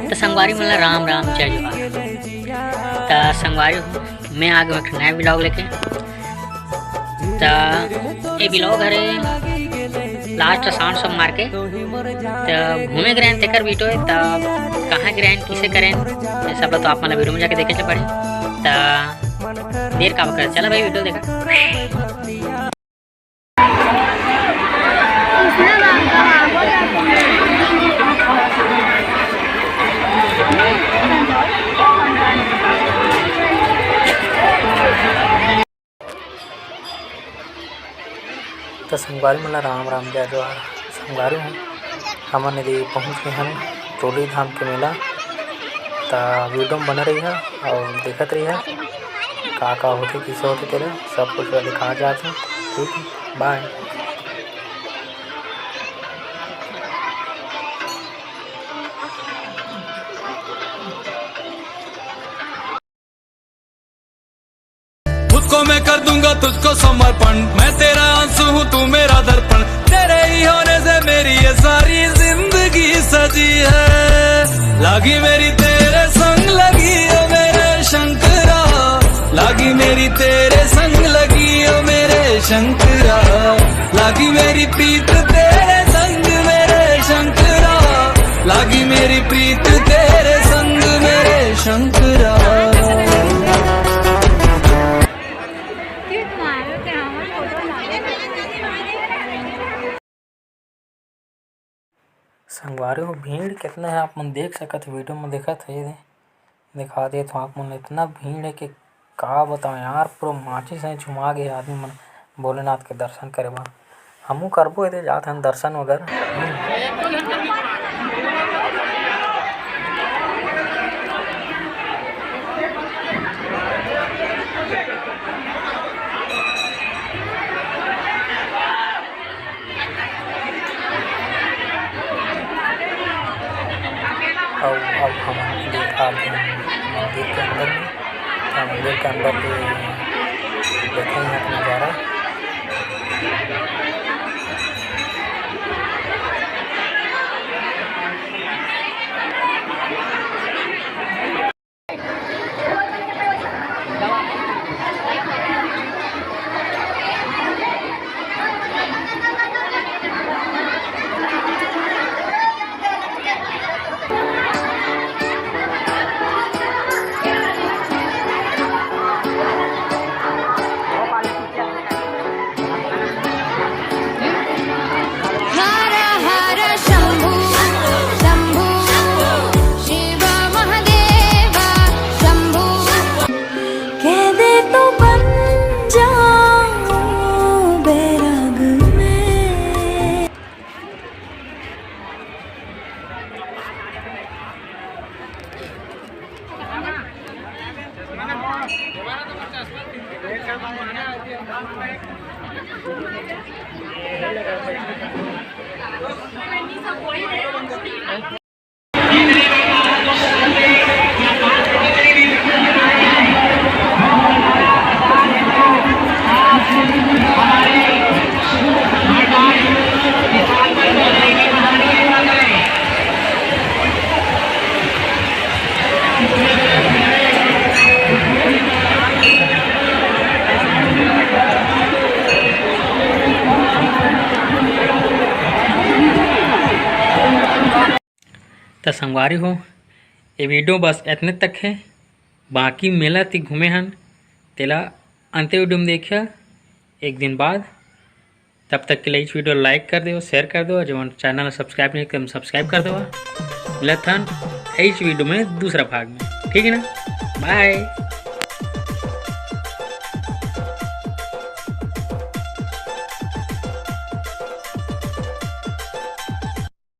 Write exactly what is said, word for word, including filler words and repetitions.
त संगवारी मन ला राम राम, जय जोहार। त संगवारी हो, मैं आ गया एक नया vlog लेके। त ये vlog हरे last शाम सब मार के, त घूमे के रहेन तेकर video हे। त कहाँ के रहेन, किसे करेन, ये सब तो आप मन ला video में जाके देखे से पड़े। त देर का बकर, चला भाई video देखा। त संगवारी मन ला राम राम, जय जोहार। संगवारी हो, हमन एदे पहुँच गे हन टोली धाम के मेला। त video में बने रहिहा अउ देखत रहिहा का का होथे, किसे होथे तेला, सब कुछ ला दिखा जात हे। ठीक है, bye। खुद को मैं कर दूंगा तुझको समर्पण, मैं तेरा आंसू हूँ, तू मेरा दर्पण। तेरे ही होने से मेरी ये सारी जिंदगी सजी है। लागी मेरी तेरे संग लगी, ओ मेरे शंकरा। लागी मेरी तेरे संग लगी, ओ मेरे शंकरा। लागी मेरी प्रीत तेरे संग, मेरे शंकरा। लागी मेरी प्रीत तेरे संग, मेरे शंकरा। संगवारी हो, भीड़ कितना है आप मन देख सकत हो, video में देखत हो, ये दे, दिखा देत हो आप मन, इतना भीड़ है कि का बताओ यार, पूरा माचिस है झुमा गे आदमी मन भोलेनाथ के दर्शन करे बर। हमू करबो एदे, जात हन दर्शन वगैरह। अउ अब हमन आ गे हन मंदिर के अंदर में। त मंदिर के अंदर के देखे यहाँ के नज़ारा। हर हर शंभू, शंभू, शिव महादेवा शंभू। कह दे तो बन जाऊं बैराग मैं। त संगवारी हो, ये video बस इतने तक है। बाकी मेला ती घूमे हन, तेला अंते video में देखिया एक दिन बाद। तब तक के लिए इस video like कर दो, share कर दो, और जो channel subscribe नहीं किया, subscribe कर दो। मिलत हन इस video में दूसरा भाग में, ठीक है ना? Bye।